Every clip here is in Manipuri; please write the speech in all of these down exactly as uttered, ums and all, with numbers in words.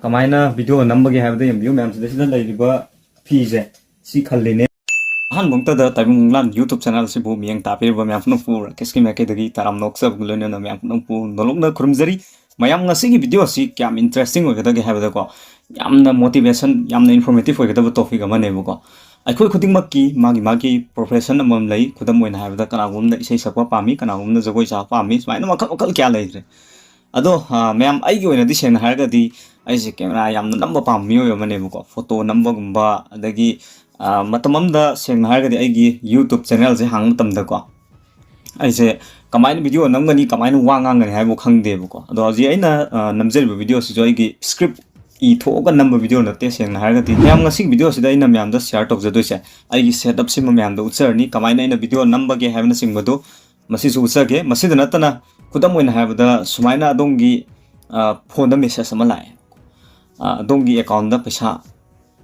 ꯀꯃꯥꯏꯅ ꯚꯤꯗꯤꯑꯣ ꯅꯝꯕꯒꯦ ꯍꯥꯏꯕꯗ ꯌꯦꯡꯕꯤꯌꯨ ꯃꯌꯥꯝꯁꯤꯗ, ꯁꯤꯗ ꯂꯩꯔꯤꯕ ꯐꯤꯁꯦ ꯁꯤ ꯈꯜꯂꯤꯅꯦ꯫ ꯑꯍꯥꯟꯕ ꯃꯛꯇꯗ ꯇꯥꯏꯕꯪ ꯂꯥꯟ YouTube ꯆꯦꯅꯦꯜ ꯑꯁꯤꯕꯨ ꯃꯤꯠꯌꯦꯡ ꯇꯥꯕꯤꯔꯤꯕ ꯃꯌꯥꯝ ꯄꯨꯝꯅꯃꯛꯄꯨ ꯔꯥꯀꯦꯁꯀꯤ ꯃꯥꯏꯀꯩꯗꯒꯤ ꯇꯔꯥꯝꯅ ꯑꯣꯛꯆꯕꯒ ꯂꯣꯏꯅꯅ ꯃꯌꯥꯝ ꯄꯨꯝꯅꯃꯛꯄꯨ ꯅꯣꯂꯨꯛꯅ ꯈꯨꯔꯨꯝꯖꯔꯤ꯫ ꯃꯌꯥꯝ, ꯉꯁꯤꯒꯤ ꯚꯤꯗꯤꯑꯣ ꯑꯁꯤ ꯀꯌꯥꯝ ꯏꯟꯇꯔꯦꯁꯇꯤꯡ ꯑꯣꯏꯒꯗꯒꯦ ꯍꯥꯏꯕꯗꯀꯣ, ꯌꯥꯝꯅ ꯃꯣꯇꯤꯚꯦꯁꯟ, ꯌꯥꯝꯅ ꯏꯟꯐꯣꯔꯃꯦꯇꯤꯞ ꯑꯣꯏꯒꯗꯕ ꯇꯣꯄꯤꯛ ꯑꯃꯅꯦꯕꯀꯣ꯫ ꯑꯩꯈꯣꯏ ꯈꯨꯗꯤꯡꯃꯛꯀꯤ ꯃꯥꯒꯤ ꯃꯥꯒꯤ ꯄ꯭ꯔꯣꯐꯦꯁꯟ ꯑꯃꯃꯝ ꯂꯩ꯫ ꯈꯨꯗꯝ ꯑꯣꯏꯅ ꯍꯥꯏꯔꯕꯗ ꯀꯅꯥꯒꯨꯝꯕꯅ ꯏꯁꯩ ꯁꯛꯄ ꯄꯥꯝꯃꯤ, ꯀꯅꯥꯒꯨꯝꯕꯅ ꯖꯒꯣꯏ ꯁꯥꯕ ꯄꯥꯝꯃꯤ, ꯁꯨꯃꯥꯏꯅ ꯃꯈꯜ ꯃꯈꯜ ꯀꯌꯥ ꯂꯩꯈ꯭ꯔꯦ꯫ ꯑꯗꯣ, ꯑ, ꯃꯌꯥꯝ, ꯑꯩꯒꯤ ꯑꯣꯏꯅꯗꯤ ꯁꯦꯡꯅ ꯍꯥꯏꯔꯒꯗꯤ ꯑꯩꯁꯦ ꯀꯦꯃꯦꯔꯥ ꯌꯥꯝꯅ ꯅꯝꯕ ꯄꯥꯝꯕ ꯃꯤꯑꯣꯏ ꯑꯃꯅꯦꯕꯀꯣ꯫ ꯐꯣꯇꯣ ꯅꯝꯕꯒꯨꯝꯕ, ꯑꯗꯒꯤ, ꯑ, ꯃꯇꯝ ꯑꯃꯗ ꯁꯦꯡꯅ ꯍꯥꯏꯔꯒꯗꯤ ꯑꯩꯒꯤ YouTube ꯆꯦꯅꯦꯜꯁꯦ ꯍꯥꯡꯕ ꯃꯇꯝꯗꯀꯣ, ꯑꯩꯁꯦ ꯀꯃꯥꯏꯅ ꯚꯤꯗꯤꯑꯣ ꯅꯝꯒꯅꯤ, ꯀꯃꯥꯏꯅ ꯋꯥ ꯉꯥꯡꯒꯅꯤ ꯍꯥꯏꯕ ꯈꯪꯗꯦꯕꯀꯣ꯫ ꯑꯗꯣ ꯍꯧꯖꯤꯛ ꯑꯩꯅ, ꯑ, ꯅꯝꯖꯔꯤꯕ ꯚꯤꯗꯤꯑꯣꯁꯤꯁꯨ ꯑꯩꯒꯤ ꯁ꯭ꯀ꯭ꯔꯤꯞ ꯏꯊꯣꯛꯑꯒ ꯅꯝꯕ ꯚꯤꯗꯤꯑꯣ ꯅꯠꯇꯦ꯫ ꯁꯦꯡꯅ ꯍꯥꯏꯔꯒꯗꯤ ꯃꯌꯥꯝ, ꯉꯁꯤꯒꯤ ꯚꯤꯗꯤꯑꯣꯁꯤꯗ ꯑꯩꯅ ꯃꯌꯥꯝꯗ ꯁꯤꯌꯥꯔ ꯇꯧꯖꯗꯣꯏꯁꯦ ꯑꯩꯒꯤ ꯁꯦꯠꯑꯞꯁꯤꯃ ꯃꯌꯥꯝꯗ ꯎꯠꯆꯔꯅꯤ, ꯀꯃꯥꯏꯅ ꯑꯩꯅ ꯚꯤꯗꯤꯑꯣ ꯅꯝꯕꯒꯦ ꯍꯥꯏꯕꯅꯆꯤꯡꯕꯗꯨ ꯃꯁꯤꯁꯨ ꯎꯠꯆꯒꯦ꯫ ꯃꯁꯤꯗ ꯅꯠꯇꯅ, ꯈꯨꯗꯝ ꯑꯣꯏꯅ ꯍꯥꯏꯔꯕꯗ, ꯁꯨꯃꯥꯏꯅ ꯑꯗꯣꯝꯒꯤ, ꯑ, ꯐꯣꯟꯗ ꯃꯦꯁꯦꯖ ꯑꯃ ꯂꯥꯛꯑꯦ꯫ ꯑ, ꯑꯗꯣꯝꯒꯤ ꯑꯦꯀꯥꯎꯟꯗ ꯄꯩꯁꯥ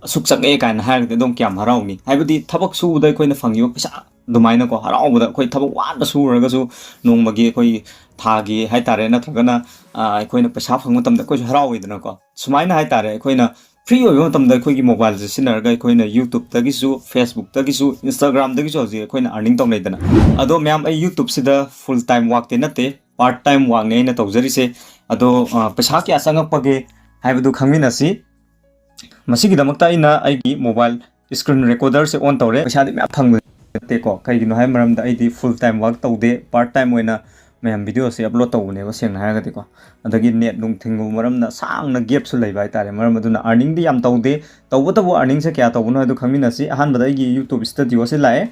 ꯑꯁꯨꯛ ꯆꯪꯉꯛꯑꯦ ꯀꯥꯏꯅ ꯍꯥꯏꯔꯒꯗꯤ ꯑꯗꯣꯝ ꯀꯌꯥꯝ ꯍꯔꯥꯎꯅꯤ? ꯍꯥꯏꯕꯗꯤ ꯊꯕꯛ ꯁꯨꯕꯗ ꯑꯩꯈꯣꯏꯅ ꯐꯪꯉꯤꯕ ꯄꯩꯁꯥ ꯑꯗꯨꯃꯥꯏꯅꯀꯣ, ꯍꯔꯥꯎꯕꯗ ꯑꯩꯈꯣꯏ ꯊꯕꯛ ꯋꯥꯅ ꯁꯨꯔꯒꯁꯨ ꯅꯣꯡꯃꯒꯤ ꯑꯩꯈꯣꯏ ꯊꯥꯒꯤ ꯍꯥꯏꯇꯥꯔꯦ, ꯅꯠꯇ꯭ꯔꯒꯅ, ꯑ, ꯑꯩꯈꯣꯏꯅ ꯄꯩꯁꯥ ꯐꯪꯕ ꯃꯇꯝꯗ ꯑꯩꯈꯣꯏꯁꯨ ꯍꯔꯥꯎꯋꯤꯗꯅꯀꯣ꯫ ꯁꯨꯃꯥꯏꯅ ꯍꯥꯏꯇꯥꯔꯦ, ꯑꯩꯈꯣꯏꯅ ꯐ꯭ꯔꯤ ꯑꯣꯏꯕ ꯃꯇꯝꯗ ꯑꯩꯈꯣꯏꯒꯤ ꯃꯣꯕꯥꯏꯜꯁꯦ ꯁꯤꯖꯤꯟꯅꯔꯒ ꯑꯩꯈꯣꯏꯅ YouTubeꯇꯒꯤꯁꯨ, Facebookꯇꯒꯤꯁꯨ, Instagramꯗꯒꯤꯁꯨ ꯍꯧꯖꯤꯛ ꯑꯩꯈꯣꯏꯅ earning ꯇꯧꯅꯩꯗꯅ꯫ ꯑꯗꯣ ꯃꯌꯥꯝ, ꯑꯩ YouTubeꯁꯤꯗ full time workꯇꯤ ꯅꯠꯇꯦ, part time workꯅꯦ ꯑꯩꯅ ꯇꯧꯖꯔꯤꯁꯦ꯫ ꯑꯗꯣ, ꯑ, ꯄꯩꯁꯥ ꯀꯌꯥ ꯆꯪꯉꯛꯄꯒꯦ ꯍꯥꯏꯕꯗꯨ ꯈꯪꯃꯤꯟꯅꯁꯤ꯫ ꯃꯁꯤꯒꯤꯗꯃꯛꯇ ꯑꯩꯅ ꯑꯩꯒꯤ ꯃꯣꯕꯥꯏꯜ screen recorderꯁꯦ on ꯇꯧꯔꯦ꯫ ꯄꯩꯁꯥꯗꯤ ꯃꯌꯥꯝ ꯐꯪꯕ ꯅꯠꯇꯦꯀꯣ, ꯀꯩꯒꯤꯅꯣ ꯍꯥꯏꯕ ꯃꯔꯝꯗ ꯑꯩꯗꯤ full time work ꯇꯧꯗꯦ, part time ꯑꯣꯏꯅ ꯃꯌꯥꯝ ꯚꯤꯗꯤꯑꯣꯁꯦ ꯑꯞꯂꯣꯗ ꯇꯧꯕꯅꯦꯕ, ꯁꯦꯡꯅ ꯍꯥꯏꯔꯒꯗꯤꯀꯣ꯫ ꯑꯗꯒꯤ ꯅꯦꯠ ꯅꯨꯡ ꯊꯤꯡꯕ ꯃꯔꯝꯅ ꯁꯥꯡꯅ ꯒꯦꯞꯁꯨ ꯂꯩꯕ ꯍꯥꯏꯇꯥꯔꯦ꯫ ꯃꯔꯝ ꯑꯗꯨꯅ earningꯗꯤ ꯌꯥꯝ ꯇꯧꯗꯦ꯫ ꯇꯧꯕꯇꯕꯨ earningꯁꯦ ꯀꯌꯥ ꯇꯧꯕꯅꯣ ꯍꯥꯏꯗꯣ ꯈꯪꯃꯤꯟꯅꯁꯤ꯫ ꯑꯍꯥꯟꯕꯗ ꯑꯩꯒꯤ YouTube Studioꯁꯦ ꯂꯥꯛꯑꯦ꯫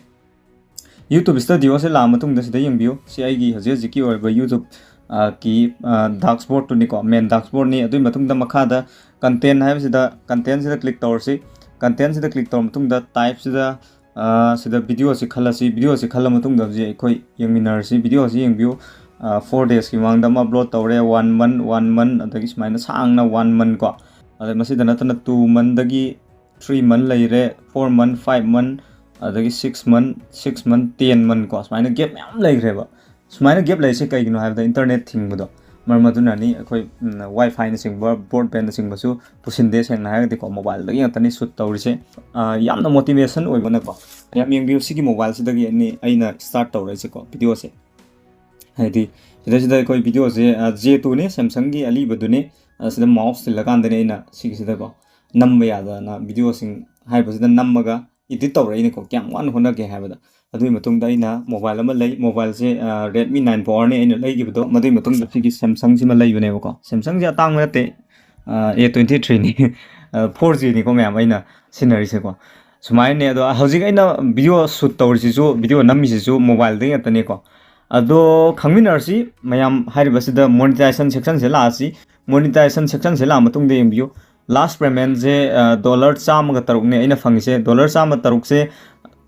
YouTube Studioꯁꯦ ꯂꯥꯛꯑ ꯃꯇꯨꯡꯗ ꯁꯤꯗ ꯌꯦꯡꯕꯤꯌꯨ꯫ ꯁꯤ ꯑꯩꯒꯤ ꯍꯧꯖꯤꯛ ꯍꯧꯖꯤꯛꯀꯤ ꯑꯣꯏꯕ YouTube, ꯑ, ꯀꯤ, ꯑ, dashboardꯇꯨꯅꯤꯀꯣ, main dashboardꯅꯤ꯫ ꯑꯗꯨꯒꯤ ꯃꯇꯨꯡꯗ ꯃꯈꯥꯗ content ꯍꯥꯏꯕꯁꯤꯗ, contentꯁꯤꯗ click ꯇꯧꯔꯁꯤ꯫ Contentꯁꯤꯗ click ꯇꯧꯔ ꯃꯇꯨꯡꯗ typeꯁꯤꯗ, ꯑ, ꯁꯤꯗ videoꯁꯤ ꯈꯜꯂꯁꯤ꯫ Videoꯁꯤ ꯈꯜꯂ ꯃꯇꯨꯡꯗ ꯍꯧꯖꯤꯛ ꯑꯩꯈꯣꯏ ꯌꯦꯡꯃꯤꯟꯅꯔꯁꯤ꯫ Videoꯁꯤ ꯌꯦꯡꯕꯤꯌꯨ꯫ ꯑ, four daysꯀꯤ ꯃꯃꯥꯡꯗ ꯑꯃ upload ꯇꯧꯔꯦ, one month, one month, ꯑꯗꯒꯤ ꯁꯨꯃꯥꯏꯅ ꯁꯥꯡꯅ one month ꯀꯣ꯫ ꯑꯗ ꯃꯁꯤꯗ ꯅꯠꯇꯅ two monthꯗꯒꯤ three month ꯂꯩꯔꯦ, four month, five month, ꯑꯗꯒꯤ six month, six month, ten month ꯀꯣ, ꯁꯨꯃꯥꯏꯅ gap ꯃꯌꯥꯝ ꯂꯩꯈ꯭ꯔꯦꯕ꯫ ꯁꯨꯃꯥꯏꯅ gap ꯂꯩꯔꯤꯁꯦ ꯀꯩꯒꯤꯅꯣ ꯍꯥꯏꯕꯗ internet ꯊꯤꯡꯕꯗꯣ꯫ ꯃꯔꯝ ꯑꯗꯨꯅꯅꯤ ꯑꯩꯈꯣꯏ ꯋꯥꯏ ꯐꯥꯏꯅꯆꯤꯡꯕ ꯕ꯭ꯔꯣꯗꯕꯦꯟꯅꯆꯤꯡꯕꯁꯨ ꯄꯨꯁꯤꯟꯗꯦ꯫ ꯁꯦꯡꯅ ꯍꯥꯏꯔꯒꯗꯤꯀꯣ, ꯃꯣꯕꯥꯏꯜꯗꯒꯤ ꯉꯥꯛꯇꯅꯤ ꯁꯨꯠ ꯇꯧꯔꯤꯁꯦ꯫ ꯑ, ꯌꯥꯝꯅ ꯃꯣꯇꯤꯚꯦꯁꯟ ꯑꯣꯏꯕꯅꯀꯣ꯫ ꯌꯥꯝ ꯌꯦꯡꯕꯤꯌꯨ, ꯁꯤꯒꯤ ꯃꯣꯕꯥꯏꯜꯁꯤꯗꯒꯤ ꯑꯅꯤ ꯑꯩꯅ ꯁ꯭ꯇꯥꯔꯠ ꯇꯧꯔꯛꯏꯁꯦꯀꯣ ꯚꯤꯗꯤꯑꯣꯁꯦ꯫ ꯍꯥꯏꯗꯤ ꯁꯤꯗꯩꯁꯤꯗ ꯑꯩꯈꯣꯏ ꯚꯤꯗꯤꯑꯣꯁꯦ ꯖꯦ ꯇꯨꯅꯤ, ꯁꯦꯝꯁꯪꯒꯤ ꯑꯂꯤꯕꯗꯨꯅꯤ꯫ ꯑ, ꯁꯤꯗ ꯃꯥꯎꯁ ꯊꯤꯜꯂꯀꯥꯟꯗꯅꯦ ꯑꯩꯅ ꯁꯤꯒꯤꯁꯤꯗꯀꯣ ꯅꯝꯕ ꯌꯥꯗꯅ ꯚꯤꯗꯤꯑꯣꯁꯤꯡ ꯍꯥꯏꯔꯤꯕꯁꯤꯗ ꯅꯝꯃꯒ ꯏꯗꯤꯠ ꯇꯧꯔꯛꯏꯅꯤꯀꯣ, ꯀꯌꯥꯝ ꯋꯥꯅ ꯍꯣꯠꯅꯒꯦ ꯍꯥꯏꯕꯗ꯫ ꯑꯗꯨꯒꯤ ꯃꯇꯨꯡꯗ ꯑꯩꯅ ꯃꯣꯕꯥꯏꯜ ꯑꯃ ꯂꯩ꯫ ꯃꯣꯕꯥꯏꯜꯁꯦ, ꯑ, Redmi nine Powerꯅꯦ ꯑꯩꯅ ꯂꯩꯈꯤꯕꯗꯣ꯫ ꯃꯗꯨꯒꯤ ꯃꯇꯨꯡꯗ ꯁꯤꯒꯤ ꯁꯦꯝꯁꯪꯁꯤꯃ ꯂꯩꯕꯅꯦꯕꯀꯣ꯫ ꯁꯦꯝꯁꯪꯁꯦ ꯑꯇꯥꯡꯕ ꯅꯠꯇꯦ, ꯑ, A twenty threeꯅꯤ꯫ ꯑ, four Gꯅꯤꯀꯣ ꯃꯌꯥꯝ ꯑꯩꯅ ꯁꯤꯖꯤꯟꯅꯔꯤꯁꯦꯀꯣ꯫ ꯁꯨꯃꯥꯏꯅꯅꯦ꯫ ꯑꯗꯣ ꯍꯧꯖꯤꯛ ꯑꯩꯅ ꯚꯤꯗꯤꯑꯣ ꯁꯨꯠ ꯇꯧꯔꯤꯁꯤꯁꯨ, ꯚꯤꯗꯤꯑꯣ ꯅꯝꯃꯤꯁꯤꯁꯨ ꯃꯣꯕꯥꯏꯜꯗꯒꯤ ꯉꯥꯛꯇꯅꯦꯀꯣ꯫ ꯑꯗꯣ ꯈꯪꯃꯤꯟꯅꯔꯁꯤ ꯃꯌꯥꯝ꯫ ꯍꯥꯏꯔꯤꯕꯁꯤꯗ ꯃꯣꯅꯤꯇꯥꯏꯖꯦꯁꯟ ꯁꯦꯛꯁꯟꯁꯦ ꯂꯥꯛꯑꯁꯤ꯫ ꯃꯣꯅꯤꯇꯥꯏꯖꯦꯁꯟ ꯁꯦꯛꯁꯟꯁꯦ ꯂꯥꯛꯑ ꯃꯇꯨꯡꯗ ꯌꯦꯡꯕꯤꯌꯨ꯫ ꯂꯥꯁ ꯄꯦꯃꯦꯟꯁꯦ, ꯑ, ꯗꯣꯂꯔ ꯆꯥꯝꯃꯒ ꯇꯔꯨꯛꯅꯦ ꯑꯩꯅ ꯐꯪꯉꯤꯁꯦ꯫ ꯗꯣꯂꯔ ꯆꯥꯝꯃ ꯇꯔꯨꯛꯁꯦ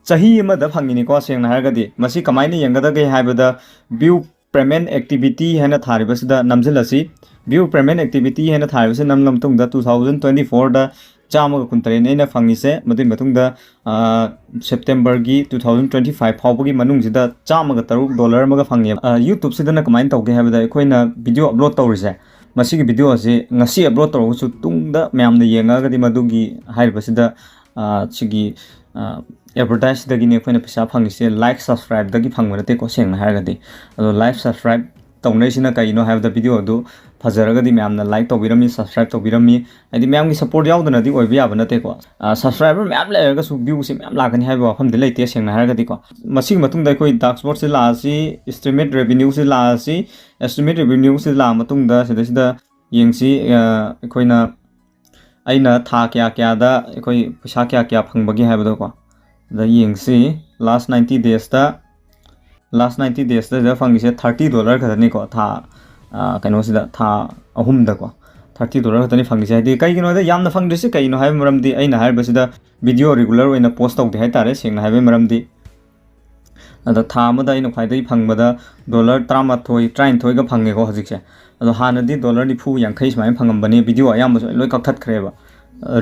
ꯆꯍꯤ ꯑꯃꯗ ꯐꯪꯉꯤꯅꯤꯀꯣ꯫ ꯁꯦꯡꯅ ꯍꯥꯏꯔꯒꯗꯤ ꯃꯁꯤ ꯀꯃꯥꯏꯅ ꯌꯦꯡꯒꯗꯒꯦ ꯍꯥꯏꯕꯗ, ꯚ꯭ꯌꯨ ꯄꯦꯃꯦꯟ ꯑꯦꯛꯇꯤꯚꯤꯇꯤ ꯍꯥꯏꯅ ꯊꯥꯔꯤꯕꯁꯤꯗ ꯅꯝꯁꯤꯜꯂꯁꯤ꯫ ꯚ꯭ꯌꯨ ꯄꯦꯃꯦꯟ ꯑꯦꯛꯇꯤꯚꯤꯇꯤ ꯍꯥꯏꯅ ꯊꯥꯔꯤꯕꯁꯤ ꯅꯝꯂꯕ ꯃꯇꯨꯡꯗ, two thousand twenty fourꯗ ꯆꯥꯝꯃꯒ ꯀꯨꯟꯇꯔꯦꯠꯅꯤ ꯑꯩꯅ ꯐꯪꯉꯤꯁꯦ꯫ ꯃꯗꯨꯒꯤ ꯃꯇꯨꯡꯗ, ꯑ, ꯁꯦꯞꯇꯦꯝꯕꯔꯒꯤ two thousand twenty five ꯐꯥꯎꯕꯒꯤ ꯃꯅꯨꯡꯁꯤꯗ ꯆꯥꯝꯃꯒ ꯇꯔꯨꯛ ꯗꯣꯂꯔ ꯑꯃꯒ ꯐꯪꯉꯦꯕ꯫ ꯑ, YouTubeꯁꯤꯗꯅ ꯀꯃꯥꯏꯅ ꯇꯧꯒꯦ ꯍꯥꯏꯕꯗ, ꯑꯩꯈꯣꯏꯅ ꯚꯤꯗꯤꯑꯣ ꯑꯞꯂꯣꯗ ꯇꯧꯔꯤꯁꯦ, ꯃꯁꯤꯒꯤ ꯚꯤꯗꯤꯑꯣ ꯑꯁꯤ ꯉꯁꯤ ꯑꯞꯂꯣꯗ ꯇꯧꯔꯒꯁꯨ ꯇꯨꯡꯗ ꯃꯌꯥꯝꯅ ꯌꯦꯡꯉꯒꯗꯤ ꯃꯗꯨꯒꯤ ꯍꯥꯏꯔꯤꯕꯁꯤꯗ, ꯑ, ꯁꯤꯒꯤ, ꯑ, ꯑꯦꯗꯚꯔꯇꯥꯏꯖꯇꯒꯤꯅꯤ ꯑꯩꯈꯣꯏꯅ ꯄꯩꯁꯥ ꯐꯪꯉꯤꯁꯦ, ꯂꯥꯏꯛ ꯁꯕꯁꯀ꯭ꯔꯥꯏꯕꯇꯒꯤ ꯐꯪꯕ ꯅꯠꯇꯦꯀꯣ, ꯁꯦꯡꯅ ꯍꯥꯏꯔꯒꯗꯤ꯫ ꯑꯗꯣ ꯂꯥꯏꯛ ꯁꯕꯁꯀ꯭ꯔꯥꯏꯕ ꯇꯧꯅꯔꯤꯁꯤꯅ ꯀꯩꯅꯣ ꯍꯥꯏꯕꯗ, ꯚꯤꯗꯤꯑꯣ ꯑꯗꯨ ꯐꯖꯔꯒꯗꯤ ꯃꯌꯥꯝꯅ ꯂꯥꯏꯛ ꯇꯧꯕꯤꯔꯝꯃꯤ, ꯁꯕꯁꯀ꯭ꯔꯥꯏꯕ ꯇꯧꯕꯤꯔꯝꯃꯤ꯫ ꯍꯥꯏꯗꯤ ꯃꯌꯥꯝꯒꯤ ꯁꯞꯄꯣꯔꯠ ꯌꯥꯎꯗꯅꯗꯤ ꯑꯣꯏꯕ ꯌꯥꯕ ꯅꯠꯇꯦꯀꯣ꯫ ꯑ, ꯁꯕꯁꯀ꯭ꯔꯥꯏꯕꯔ ꯃꯌꯥꯝ ꯂꯩꯔꯒꯁꯨ ꯚ꯭ꯌꯨꯁꯦ ꯃꯌꯥꯝ ꯂꯥꯛꯀꯅꯤ ꯍꯥꯏꯕ ꯋꯥꯐꯝꯗꯤ ꯂꯩꯇꯦ, ꯁꯦꯡꯅ ꯍꯥꯏꯔꯒꯗꯤꯀꯣ꯫ ꯃꯁꯤꯒꯤ ꯃꯇꯨꯡꯗ ꯑꯩꯈꯣꯏ ꯗꯥꯁꯕꯣꯔꯗꯁꯤ ꯂꯥꯛꯑꯁꯤ, ꯏꯁꯇꯤꯃꯦꯠ ꯔꯦꯚꯤꯅ꯭ꯌꯨꯁꯤ ꯂꯥꯛꯑꯁꯤ꯫ ꯏꯁꯇꯤꯃꯦꯠ ꯔꯦꯚꯤꯅ꯭ꯌꯨꯁꯤ ꯂꯥꯛꯑ ꯃꯇꯨꯡꯗ ꯁꯤꯗꯩꯁꯤꯗ ꯌꯦꯡꯁꯤ, ꯑ, ꯑꯩꯈꯣꯏꯅ ꯑꯩꯅ ꯊꯥ ꯀꯌꯥ ꯀꯌꯥꯗ ꯑꯩꯈꯣꯏ ꯄꯩꯁꯥ ꯀꯌꯥ ꯀꯌꯥ ꯐꯪꯕꯒꯦ ꯍꯥꯏꯕꯗꯣꯀꯣ꯫ ꯑꯗ ꯌꯦꯡꯁꯤ, ꯂꯥꯁ ꯅꯥꯏꯟꯇꯤ ꯗꯦꯖꯇ, ꯂꯥꯁ ꯅꯥꯏꯟꯇꯤ ꯗꯦꯖꯇ ꯁꯤꯗ ꯐꯪꯉꯤꯁꯦ ꯊꯥꯔꯇꯤ ꯗꯣꯂꯔ ꯈꯛꯇꯅꯤꯀꯣ, ꯊꯥ, ꯑ, ꯀꯩꯅꯣꯁꯤꯗ, ꯊꯥ ꯑꯍꯨꯝꯗꯀꯣ꯫ ꯊꯥꯔꯇꯤ ꯗꯣꯂꯔ ꯈꯛꯇꯅꯤ ꯐꯪꯉꯤꯁꯦ꯫ ꯍꯥꯏꯗꯤ ꯀꯩꯒꯤꯅꯣꯗ ꯌꯥꯝꯅ ꯐꯪꯗ꯭ꯔꯤꯁꯦ ꯀꯩꯅꯣ ꯍꯥꯏꯕ ꯃꯔꯝꯗꯤ, ꯑꯩꯅ ꯍꯥꯏꯔꯤꯕꯁꯤꯗ ꯚꯤꯗꯤꯑꯣ ꯔꯤꯒꯨꯂꯔ ꯑꯣꯏꯅ ꯄꯣꯁ ꯇꯧꯗꯦ ꯍꯥꯏꯇꯥꯔꯦ, ꯁꯦꯡꯅ ꯍꯥꯏꯕꯒꯤ ꯃꯔꯝꯗꯤ꯫ ꯑꯗ ꯊꯥ ꯑꯃꯗ ꯑꯩꯅ ꯈ꯭ꯋꯥꯏꯗꯒꯤ ꯐꯪꯕꯗ ꯗꯣꯂꯔ ꯇꯔꯥꯃꯥꯊꯣꯏ, ꯇꯔꯥꯅꯤꯊꯣꯏꯒ ꯐꯪꯉꯦꯀꯣ ꯍꯧꯖꯤꯛꯁꯦ꯫ ꯑꯗꯣ ꯍꯥꯟꯅꯗꯤ ꯗꯣꯂꯔ ꯅꯤꯐꯨ, ꯌꯥꯡꯈꯩ ꯁꯨꯃꯥꯏꯅ ꯐꯪꯉꯝꯕꯅꯦ, ꯚꯤꯗꯤꯑꯣ ꯑꯌꯥꯝꯕꯁꯨ ꯑꯩ ꯂꯣꯏ ꯀꯛꯊꯠꯈ꯭ꯔꯦꯕ꯫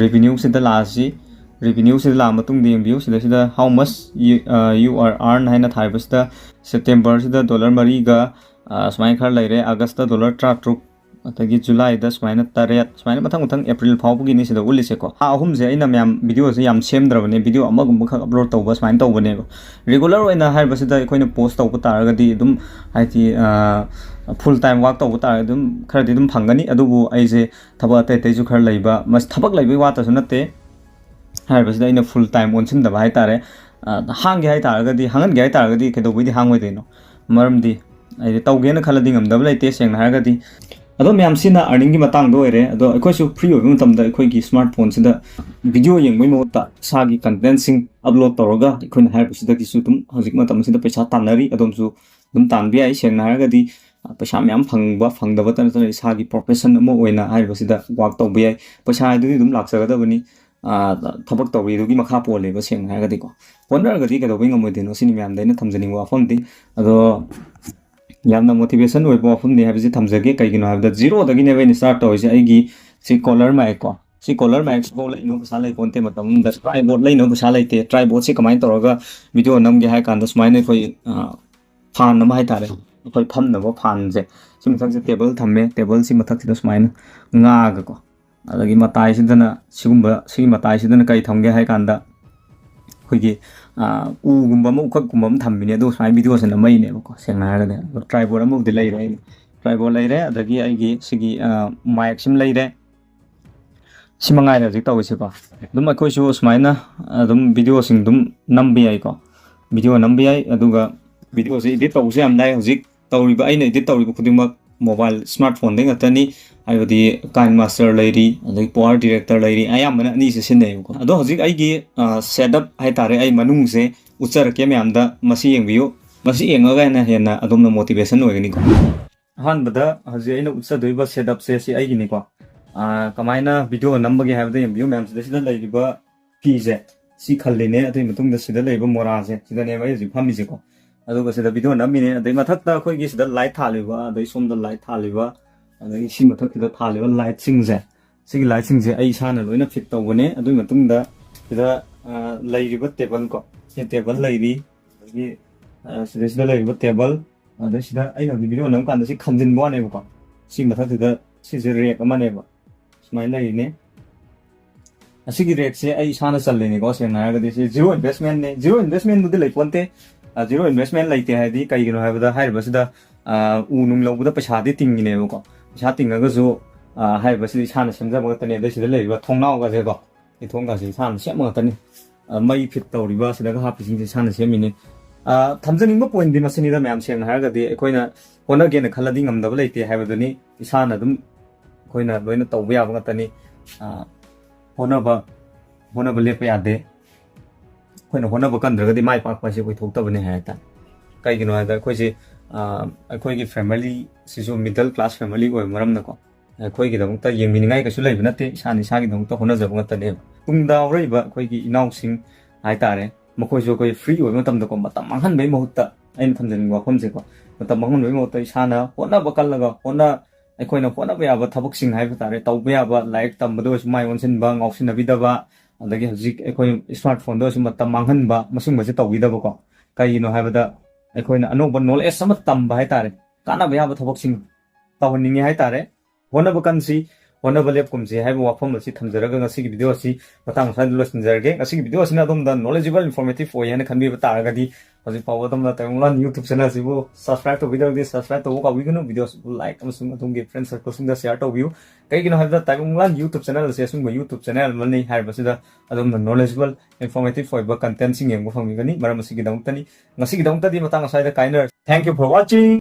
ꯔꯤꯚꯤꯅ꯭ꯌꯨꯁꯤꯗ ꯂꯥꯛꯑꯁꯤ꯫ ꯔꯤꯚꯤꯅ꯭ꯌꯨꯁꯤꯗ ꯂꯥꯛꯑ ꯃꯇꯨꯡꯗ ꯌꯦꯡꯕꯤꯌꯨ, ꯁꯤꯗꯩꯁꯤꯗ how much you, uh, you are earn ꯍꯥꯏꯅ ꯊꯥꯔꯤꯕꯁꯤꯗ ꯁꯦꯞꯇꯦꯝꯕꯔꯁꯤꯗ ꯗꯣꯂꯔ ꯃꯔꯤꯒ ꯑ, ꯁꯨꯃꯥꯏꯅ ꯈꯔ ꯂꯩꯔꯦ꯫ ꯑꯥꯒꯁꯇ ꯗꯣꯂꯔ ꯇꯔꯥꯇꯔꯨꯛ, ꯑꯗꯒꯤ ꯖꯨꯂꯥꯏꯗ ꯁꯨꯃꯥꯏꯅ ꯇꯔꯦꯠ, ꯁꯨꯃꯥꯏꯅ ꯃꯊꯪ ꯃꯊꯪ ꯑꯦꯄ꯭ꯔꯤꯜ ꯐꯥꯎꯕꯒꯤꯅꯤ ꯁꯤꯗ ꯎꯠꯂꯤꯁꯦꯀꯣ꯫ ꯊꯥ ꯑꯍꯨꯝꯁꯦ ꯑꯩꯅ ꯃꯌꯥꯝ ꯚꯤꯗꯤꯑꯣꯁꯦ ꯌꯥꯝ ꯁꯦꯝꯗ꯭ꯔꯕꯅꯦ, ꯚꯤꯗꯤꯑꯣ ꯑꯃꯒꯨꯝꯕꯈꯛ ꯑꯞꯂꯣꯗ ꯇꯧꯕ ꯁꯨꯃꯥꯏꯅ ꯇꯧꯕꯅꯦꯕ꯫ ꯔꯤꯒꯨꯂꯔ ꯑꯣꯏꯅ ꯍꯥꯏꯔꯤꯕꯁꯤꯗ ꯑꯩꯈꯣꯏꯅ ꯄꯣꯁ ꯇꯧꯕ ꯇꯥꯔꯒꯗꯤ ꯑꯗꯨꯝ, ꯍꯥꯏꯗꯤ, ꯐꯨꯜ ꯇꯥꯏꯝ ꯋꯥꯛ ꯇꯧꯕ ꯇꯥꯔꯒꯗꯤ ꯑꯗꯨꯝ ꯈꯔꯗꯤ ꯑꯗꯨꯝ ꯐꯪꯒꯅꯤ꯫ ꯑꯗꯨꯕꯨ ꯑꯩꯁꯦ ꯊꯕꯛ ꯑꯇꯩ ꯑꯇꯩꯁꯨ ꯈꯔ ꯂꯩꯕ, ꯃꯁꯤ ꯊꯕꯛ ꯂꯩꯕꯒꯤ ꯋꯥꯇꯁꯨ ꯅꯠꯇꯦ꯫ ꯍꯥꯏꯔꯤꯕꯁꯤꯗ ꯑꯩꯅ ꯐꯨꯜ ꯇꯥꯏꯝ ꯑꯣꯟꯁꯤꯟꯗꯕ ꯍꯥꯏꯇꯥꯔꯦ꯫ ꯑ, ꯍꯥꯡꯒꯦ ꯍꯥꯏꯇꯥꯔꯒꯗꯤ, ꯍꯥꯡꯍꯟꯒꯦ ꯍꯥꯏꯇꯥꯔꯒꯗꯤ ꯀꯩꯗꯧꯕꯩꯗꯤ ꯍꯥꯡꯉꯣꯏꯗꯣꯏꯅꯣ? ꯃꯔꯝꯗꯤ ꯍꯥꯏꯗꯤ ꯇꯧꯒꯦꯅ ꯈꯜꯂꯗꯤ ꯉꯝꯗꯕ ꯂꯩꯇꯦ, ꯁꯦꯡꯅ ꯍꯥꯏꯔꯒꯗꯤ꯫ ꯑꯗꯣ ꯃꯌꯥꯝꯁꯤꯅ ꯑꯔꯅꯤꯡꯒꯤ ꯃꯇꯥꯡꯗ ꯑꯣꯏꯔꯦ꯫ ꯑꯗꯣ ꯑꯩꯈꯣꯏꯁꯨ ꯐ꯭ꯔꯤ ꯑꯣꯏꯕ ꯃꯇꯝꯗ ꯑꯩꯈꯣꯏꯒꯤ ꯁ꯭ꯃꯥꯔꯠ ꯐꯣꯟꯁꯤꯗ ꯚꯤꯗꯤꯑꯣ ꯌꯦꯡꯕꯒꯤ ꯃꯍꯨꯠꯇ ꯏꯁꯥꯒꯤ ꯀꯟꯇꯦꯟꯁꯤꯡ ꯑꯞꯂꯣꯗ ꯇꯧꯔꯒ ꯑꯩꯈꯣꯏꯅ ꯍꯥꯏꯔꯤꯕꯁꯤꯗꯒꯤꯁꯨ ꯑꯗꯨꯝ ꯍꯧꯖꯤꯛ ꯃꯇꯝꯁꯤꯗ ꯄꯩꯁꯥ ꯇꯥꯟꯅꯔꯤ꯫ ꯑꯗꯣꯝꯁꯨ ꯑꯗꯨꯝ ꯇꯥꯟꯕ ꯌꯥꯏ꯫ ꯁꯦꯡꯅ ꯍꯥꯏꯔꯒꯗꯤ, ꯑ, ꯄꯩꯁꯥ ꯃꯌꯥꯝ ꯐꯪꯕ ꯐꯪꯗꯕꯇ ꯅꯠꯇꯅ ꯏꯁꯥꯒꯤ ꯄ꯭ꯔꯣꯐꯦꯁꯟ ꯑꯃ ꯑꯣꯏꯅ ꯍꯥꯏꯔꯤꯕꯁꯤꯗ ꯋꯥꯛ ꯇꯧꯕ ꯌꯥꯏ꯫ ꯄꯩꯁꯥ ꯍꯥꯏꯗꯨꯗꯤ ꯑꯗꯨꯝ ꯂꯥꯛꯆꯒꯗꯕꯅꯤ꯫ ꯑ, ꯊꯕꯛ ꯇꯧꯔꯤꯗꯨꯒꯤ ꯃꯈꯥ ꯄꯣꯜꯂꯦꯕ, ꯁꯦꯡꯅ ꯍꯥꯏꯔꯒꯗꯤꯀꯣ꯫ ꯍꯣꯠꯅꯔꯒꯗꯤ ꯀꯩꯗꯧꯕꯩ ꯉꯝꯃꯣꯏꯗꯣꯏꯅꯣ? ꯁꯤꯅꯤ ꯃꯌꯥꯝꯗ ꯑꯩꯅ ꯊꯝꯖꯅꯤꯡꯕ ꯋꯥꯐꯝꯗꯤ꯫ ꯑꯗꯣ ꯌꯥꯝꯅ ꯃꯣꯇꯤꯚꯦꯁꯟ ꯑꯣꯏꯕ ꯋꯥꯐꯝꯅꯤ ꯍꯥꯏꯕꯁꯤ ꯊꯝꯖꯒꯦ꯫ ꯀꯩꯒꯤꯅꯣ ꯍꯥꯏꯕꯗ, ꯖꯤꯔꯣꯗꯒꯤꯅꯦꯕ ꯑꯩꯅ ꯁ꯭ꯇꯥꯔꯠ ꯇꯧꯔꯤꯁꯦ꯫ ꯑꯩꯒꯤ ꯁꯤ ꯀꯣꯂꯔ ꯃꯥꯏꯛ ꯀꯣ, ꯁꯤ ꯀꯣꯂꯔ ꯃꯥꯏꯛꯁꯤꯐꯥꯎ ꯂꯩꯅꯕ ꯄꯩꯁꯥ ꯂꯩꯄꯣꯟꯇꯦ ꯃꯇꯝ ꯑꯃꯗ꯫ ꯇ꯭ꯔꯥꯏꯕꯣꯠ ꯂꯩꯅꯕ ꯄꯩꯁꯥ ꯂꯩꯇꯦ꯫ ꯇ꯭ꯔꯥꯏꯕꯣꯠꯁꯤ ꯀꯃꯥꯏꯅ ꯇꯧꯔꯒ ꯚꯤꯗꯤꯑꯣ ꯅꯝꯒꯦ ꯍꯥꯏ ꯀꯥꯟꯗ, ꯁꯨꯃꯥꯏꯅ ꯑꯩꯈꯣꯏ, ꯑ, ꯐꯥꯟ ꯑꯃ ꯍꯥꯏꯇꯥꯔꯦ, ꯑꯩꯈꯣꯏ ꯐꯝꯅꯕ ꯐꯥꯟꯁꯦ, ꯁꯤ ꯃꯊꯛꯁꯤꯗ ꯇꯦꯕꯜ ꯊꯝꯃꯦ꯫ ꯇꯦꯕꯜꯁꯤ ꯃꯊꯛꯁꯤꯗ ꯁꯨꯃꯥꯏꯅ ꯉꯥꯒꯀꯣ, ꯑꯗꯒꯤ ꯃꯇꯥꯏꯁꯤꯗꯅ ꯁꯤꯒꯨꯝꯕ, ꯁꯤꯒꯤ ꯃꯇꯥꯏꯁꯤꯗꯅ ꯀꯔꯤ ꯊꯝꯒꯦ ꯍꯥꯏ ꯀꯥꯟꯗ, ꯑꯩꯈꯣꯏꯒꯤ, ꯑ, ꯎꯒꯨꯝꯕ ꯑꯃ, ꯎꯈꯛꯀꯨꯝꯕ ꯑꯃ ꯊꯝꯃꯤꯅꯦ꯫ ꯑꯗꯨ ꯁꯨꯃꯥꯏꯅ ꯚꯤꯗꯤꯑꯣꯁꯦ ꯅꯝꯃꯛꯏꯅꯦꯕꯀꯣ, ꯁꯦꯡꯅ ꯍꯥꯏꯔꯒꯗꯤ꯫ ꯑꯗꯣ ꯇ꯭ꯔꯥꯏꯕꯣꯠ ꯑꯃꯕꯨꯗꯤ ꯂꯩꯔꯦ ꯑꯩ꯫ ꯇ꯭ꯔꯥꯏꯕꯣꯠ ꯂꯩꯔꯦ, ꯑꯗꯒꯤ ꯑꯩꯒꯤ ꯁꯤꯒꯤ, ꯑ, ꯃꯥꯏꯛꯁꯤꯃ ꯂꯩꯔꯦ꯫ ꯁꯤ ꯃꯉꯥꯏꯔꯦ ꯍꯧꯖꯤꯛ ꯇꯧꯔꯤꯁꯦꯀꯣ꯫ ꯑꯗꯨꯝ ꯑꯩꯈꯣꯏꯁꯨ ꯁꯨꯃꯥꯏꯅ ꯑꯗꯨꯝ ꯚꯤꯗꯤꯑꯣꯁꯤꯡ ꯑꯗꯨꯝ ꯅꯝꯕ ꯌꯥꯏꯀꯣ꯫ ꯚꯤꯗꯤꯑꯣ ꯅꯝꯕ ꯌꯥꯏ, ꯑꯗꯨꯒ ꯚꯤꯗꯤꯑꯣꯁꯦ ꯏꯗꯤꯠ ꯇꯧꯕꯁꯨ ꯌꯥꯝ ꯂꯥꯏ꯫ ꯍꯧꯖꯤꯛ ꯇꯧꯔꯤꯕ, ꯑꯩꯅ ꯏꯗꯤꯠ ꯇꯧꯔꯤꯕ ꯈꯨꯗꯤꯡꯃꯛ ꯃꯣꯕꯥꯏꯜ ꯁ꯭ꯃꯥꯔꯠ ꯐꯣꯟꯗꯩ ꯉꯥꯛꯇꯅꯤ꯫ ꯍꯥꯏꯕꯗꯤ KineMaster ꯂꯩꯔꯤ, ꯑꯗꯒꯤ PowerDirector ꯂꯩꯔꯤ, ꯑꯌꯥꯝꯕꯅ ꯑꯅꯤꯁꯦ ꯁꯤꯖꯤꯟꯅꯩꯌꯦꯕꯀꯣ꯫ ꯑꯗꯣ ꯍꯧꯖꯤꯛ ꯑꯩꯒꯤ, ꯑ, ꯁꯦꯠ ꯑꯞ ꯍꯥꯏꯇꯥꯔꯦ, ꯑꯩ ꯃꯅꯨꯡꯁꯦ ꯎꯠꯆꯔꯛꯀꯦ ꯃꯌꯥꯝꯗ, ꯃꯁꯤ ꯌꯦꯡꯕꯤꯌꯨ꯫ ꯃꯁꯤ ꯌꯦꯡꯉꯒ ꯍꯦꯟꯅ, ꯍꯦꯟꯅ ꯑꯗꯣꯝꯅ ꯃꯣꯇꯤꯚꯦꯁꯟ ꯑꯣꯏꯒꯅꯤꯀꯣ꯫ ꯑꯍꯥꯟꯕꯗ ꯍꯧꯖꯤꯛ ꯑꯩꯅ ꯎꯠꯆꯗꯣꯏꯕ ꯁꯦꯠ ꯑꯞꯁꯦ ꯁꯤ ꯑꯩꯒꯤꯅꯤꯀꯣ꯫ ꯑ, ꯀꯃꯥꯏꯅ ꯚꯤꯗꯤꯑꯣ ꯅꯝꯕꯒꯦ ꯍꯥꯏꯕꯗ ꯌꯦꯡꯕꯤꯌꯨ ꯃꯌꯥꯝꯁꯤꯗ, ꯁꯤꯗ ꯂꯩꯔꯤꯕ ꯐꯤꯁꯦ ꯁꯤ ꯈꯜꯂꯤꯅꯦ꯫ ꯑꯗꯨꯒꯤ ꯃꯇꯨꯡꯗ ꯁꯤꯗ ꯂꯩꯔꯤꯕ ꯃꯣꯔꯥꯁꯦ, ꯁꯤꯗꯅꯦꯕ ꯑꯩ ꯍꯧꯖꯤꯛ ꯐꯝꯃꯤꯁꯦꯀꯣ꯫ ꯑꯗꯨꯒ ꯁꯤꯗ ꯚꯤꯗꯤꯑꯣ ꯅꯝꯃꯤꯅꯦ꯫ ꯑꯗꯩ ꯃꯊꯛꯇ ꯑꯩꯈꯣꯏꯒꯤ ꯁꯤꯗ ꯂꯥꯏꯠ ꯊꯥꯜꯂꯤꯕ, ꯑꯗꯩ ꯁꯣꯝꯗ ꯂꯥꯏꯠ ꯊꯥꯜꯂꯤꯕ, ꯑꯗꯒꯤ ꯁꯤ ꯃꯊꯛꯁꯤꯗ ꯊꯥꯜꯂꯤꯕ ꯂꯥꯏꯠꯁꯤꯡꯁꯦ, ꯁꯤꯒꯤ ꯂꯥꯏꯠꯁꯤꯡꯁꯦ ꯑꯩ ꯏꯁꯥꯅ ꯂꯣꯏꯅ ꯐꯤꯠ ꯇꯧꯕꯅꯦ꯫ ꯑꯗꯨꯒꯤ ꯃꯇꯨꯡꯗ ꯁꯤꯗ, ꯑ, ꯂꯩꯔꯤꯕ ꯇꯦꯕꯜ ꯀꯣ, ꯁꯤ ꯇꯦꯕꯜ ꯂꯩꯔꯤ, ꯑꯗꯒꯤ, ꯑ, ꯁꯤꯗꯩꯁꯤꯗ ꯂꯩꯔꯤꯕ ꯇꯦꯕꯜ, ꯑꯗ ꯁꯤꯗ ꯑꯩꯅ ꯍꯧꯖꯤꯛ ꯚꯤꯗꯤꯑꯣ ꯅꯝ ꯀꯥꯟꯗ ꯁꯤ ꯈꯝꯖꯤꯟꯕ ꯋꯥꯅꯦꯕꯀꯣ꯫ ꯁꯤ ꯃꯊꯛꯁꯤꯗ ꯁꯤꯁꯦ ꯔꯦꯛ ꯑꯃꯅꯦꯕ, ꯁꯨꯃꯥꯏꯅ ꯂꯩꯔꯤꯅꯦ꯫ ꯑꯁꯤꯒꯤ ꯔꯦꯛꯁꯦ ꯑꯩ ꯏꯁꯥꯅ ꯆꯜꯂꯤꯅꯤꯀꯣ꯫ ꯁꯦꯡꯅ ꯍꯥꯏꯔꯒꯗꯤ ꯁꯤ ꯖꯤꯔꯣ ꯏꯟꯚꯦꯁꯃꯦꯟꯅꯦ꯫ ꯖꯤꯔꯣ ꯏꯟꯚꯦꯁꯃꯦꯟꯕꯨꯗꯤ ꯂꯩꯄꯣꯟꯇꯦ꯫ ꯖꯤꯔꯣ ꯏꯟꯚꯦꯁꯃꯦꯟ ꯂꯩꯇꯦ ꯍꯥꯏꯗꯤ ꯀꯩꯒꯤꯅꯣ ꯍꯥꯏꯕꯗ, ꯍꯥꯏꯔꯤꯕꯁꯤꯗ ꯑ, ꯎ ꯅꯨꯡ ꯂꯧꯕꯗ ꯄꯩꯁꯥꯗꯤ ꯇꯤꯡꯉꯤꯅꯦꯕꯀꯣ꯫ ꯄꯩꯁꯥ ꯇꯤꯡꯉꯒꯁꯨ, ꯑ, ꯍꯥꯏꯔꯤꯕꯁꯤꯗ ꯏꯁꯥꯅ ꯁꯦꯝꯖꯕ ꯉꯥꯛꯇꯅꯦ꯫ ꯑꯗꯩ ꯁꯤꯗ ꯂꯩꯔꯤꯕ ꯊꯣꯡꯅꯥꯎꯒꯁꯦꯀꯣ, ꯁꯤ ꯊꯣꯡꯒꯁꯦ ꯏꯁꯥꯅ ꯁꯦꯝꯕ ꯉꯥꯛꯇꯅꯤ꯫ ꯑ, ꯃꯩ ꯐꯤꯠ ꯇꯧꯔꯤꯕ ꯁꯤꯗꯒ ꯍꯥꯞꯄꯤꯁꯤꯡꯁꯦ ꯏꯁꯥꯅ ꯁꯦꯝꯃꯤꯅꯤ꯫ ꯑ, ꯊꯝꯖꯅꯤꯡꯕ ꯄꯣꯏꯟꯗꯤ ꯃꯁꯤꯅꯤꯗ, ꯃꯌꯥꯝ ꯁꯦꯡꯅ ꯍꯥꯏꯔꯒꯗꯤ ꯑꯩꯈꯣꯏꯅ ꯍꯣꯠꯅꯒꯦꯅ ꯈꯜꯂꯗꯤ ꯉꯝꯗꯕ ꯂꯩꯇꯦ ꯍꯥꯏꯕꯗꯨꯅꯤ꯫ ꯏꯁꯥꯅ ꯑꯗꯨꯝ ꯑꯩꯈꯣꯏꯅ ꯂꯣꯏꯅ ꯇꯧꯕ ꯌꯥꯕ ꯉꯥꯛꯇꯅꯤ꯫ ꯑ, ꯍꯣꯠꯅꯕ, ꯍꯣꯠꯅꯕ ꯂꯦꯞꯄ ꯌꯥꯗꯦ꯫ ꯑꯩꯈꯣꯏꯅ ꯍꯣꯠꯅꯕ ꯀꯟꯗ꯭ꯔꯒꯗꯤ ꯃꯥꯏ ꯄꯥꯛꯄ ꯍꯥꯏꯁꯦ ꯑꯣꯏꯊꯣꯛꯇꯕꯅꯦ ꯍꯥꯏꯇꯥꯔꯦ꯫ ꯀꯩꯒꯤꯅꯣ ꯍꯥꯏꯕꯗ ꯑꯩꯈꯣꯏꯁꯦ, ꯑ, ꯑꯩꯈꯣꯏꯒꯤ ꯐꯦꯃꯤꯂꯤꯁꯤꯁꯨ ꯃꯤꯗꯜ ꯀ꯭ꯂꯥꯁ ꯐꯦꯃꯤꯂꯤ ꯑꯣꯏꯕ ꯃꯔꯝꯅꯀꯣ, ꯑꯩꯈꯣꯏꯒꯤꯗꯃꯛꯇ ꯌꯦꯡꯕꯤꯅꯤꯡꯉꯥꯏ ꯀꯩꯁꯨ ꯂꯩꯕ ꯅꯠꯇꯦ꯫ ꯏꯁꯥꯅ ꯏꯁꯥꯒꯤꯗꯃꯛꯇ ꯍꯣꯠꯅꯖꯕ ꯉꯥꯛꯇꯅꯦꯕ꯫ ꯇꯨꯡꯗ ꯍꯧꯔꯛꯏꯕ ꯑꯩꯈꯣꯏꯒꯤ ꯏꯅꯥꯎꯁꯤꯡ ꯍꯥꯏꯇꯥꯔꯦ, ꯃꯈꯣꯏꯁꯨ ꯑꯩꯈꯣꯏ ꯐ꯭ꯔꯤ ꯑꯣꯏꯕ ꯃꯇꯝꯗꯀꯣ, ꯃꯇꯝ ꯃꯥꯡꯍꯟꯕꯒꯤ ꯃꯍꯨꯠꯇ, ꯑꯩꯅ ꯊꯝꯖꯅꯤꯡꯕ ꯋꯥꯐꯝꯁꯦꯀꯣ, ꯃꯇꯝ ꯃꯥꯡꯍꯟꯕꯒꯤ ꯃꯍꯨꯠꯇ ꯏꯁꯥꯅ ꯍꯣꯠꯅꯕ ꯀꯜꯂꯒ, ꯍꯣꯠꯅ-, ꯑꯩꯈꯣꯏꯅ ꯍꯣꯠꯅꯕ ꯌꯥꯕ ꯊꯕꯛꯁꯤꯡ ꯍꯥꯏꯕ ꯇꯥꯔꯦ, ꯇꯧꯕ ꯌꯥꯕ, ꯂꯥꯏꯔꯤꯛ ꯇꯝꯕꯗ ꯑꯣꯏꯔꯁꯨ ꯃꯥꯏ ꯑꯣꯟꯁꯤꯟꯕ, ꯉꯥꯎꯁꯤꯟꯅꯕꯤꯗꯕ, ꯑꯗꯒꯤ ꯍꯧꯖꯤꯛ ꯑꯩꯈꯣꯏ ꯏꯁꯃꯥꯔꯠ ꯐꯣꯟꯗ ꯑꯣꯏꯔꯁꯨ ꯃꯇꯝ ꯃꯥꯡꯍꯟꯕ, ꯃꯁꯤꯒꯨꯝꯕꯁꯦ ꯇꯧꯕꯤꯗꯕꯀꯣ꯫ ꯀꯩꯒꯤꯅꯣ ꯍꯥꯏꯕꯗ, ꯑꯩꯈꯣꯏꯅ ꯑꯅꯧꯕ ꯅꯣꯂꯦꯖ ꯑꯃ ꯇꯝꯕ ꯍꯥꯏꯇꯥꯔꯦ, ꯀꯥꯟꯅꯕ ꯌꯥꯕ ꯊꯕꯛꯁꯤꯡ ꯇꯧꯍꯟꯅꯤꯡꯉꯤ ꯍꯥꯏꯇꯥꯔꯦ꯫ ꯍꯣꯠꯅꯕ ꯀꯟꯁꯤ, ꯍꯣꯠꯅꯕ ꯂꯦꯞꯀꯨꯝꯁꯤ ꯍꯥꯏꯕ ꯋꯥꯐꯝ ꯑꯁꯤ ꯊꯝꯖꯔꯒ ꯉꯁꯤꯒꯤ ꯚꯤꯗꯤꯑꯣ ꯑꯁꯤ ꯃꯇꯥꯡ ꯑꯁ꯭ꯋꯥꯏꯗ ꯂꯣꯏꯁꯤꯟꯖꯔꯒꯦ꯫ ꯉꯁꯤꯒꯤ ꯚꯤꯗꯤꯑꯣ ꯑꯁꯤꯅ ꯑꯗꯣꯝꯗ ꯅꯣꯂꯦꯖꯦꯕꯜ, ꯏꯟꯐꯣꯔꯃꯦꯇꯤꯚ ꯑꯣꯏ ꯍꯥꯏꯅ ꯈꯟꯕꯤꯕ ꯇꯥꯔꯒꯗꯤ ꯍꯧꯖꯤꯛ ꯐꯥꯎꯕ ꯑꯗꯣꯝꯅ ꯇꯥꯏꯕꯪꯂꯥꯟ YouTube ꯆꯦꯅꯦꯜꯁꯤꯕꯨ ꯁꯕꯁꯀ꯭ꯔꯥꯏꯕ ꯇꯧꯕꯤꯗ꯭ꯔꯒꯗꯤ ꯁꯕꯁꯀ꯭ꯔꯥꯏꯕ ꯇꯧꯕ ꯀꯥꯎꯕꯤꯒꯅꯨ꯫ ꯚꯤꯗꯤꯑꯣꯁꯤꯕꯨ ꯂꯥꯏꯛ ꯑꯃꯁꯨꯡ ꯑꯗꯣꯝꯒꯤ ꯐ꯭ꯔꯦꯟ ꯁꯔꯀꯜꯁꯤꯡꯗ ꯁꯤꯌꯥꯔ ꯇꯧꯕꯤꯌꯨ꯫ ꯀꯩꯒꯤꯅꯣ ꯍꯥꯏꯕꯗ ꯇꯥꯏꯕꯪꯂꯥꯟ YouTube ꯆꯦꯅꯦꯜ ꯑꯁꯤ ꯑꯁꯨꯝꯕ YouTube ꯆꯦꯅꯦꯜ ꯑꯃꯅꯤ ꯍꯥꯏꯔꯤꯕꯁꯤꯗ ꯑꯗꯣꯝꯅ ꯅꯣꯂꯦꯖꯦꯕꯜ, ꯏꯟꯐꯣꯔꯃꯦꯇꯤꯚ ꯑꯣꯏꯕ ꯀꯟꯇꯦꯟꯠꯁꯤꯡ ꯌꯦꯡꯕ ꯐꯪꯕꯤꯒꯅꯤ꯫ ꯃꯔꯝ ꯑꯁꯤꯒꯤꯗꯃꯛꯇꯅꯤ꯫ ꯉꯁꯤꯒꯤꯗꯃꯛꯇꯗꯤ ꯃꯇꯥꯡ ꯑꯁ꯭ꯋꯥꯏꯗ ꯀꯥꯏꯅꯔꯁꯤ꯫ Thank you for watching.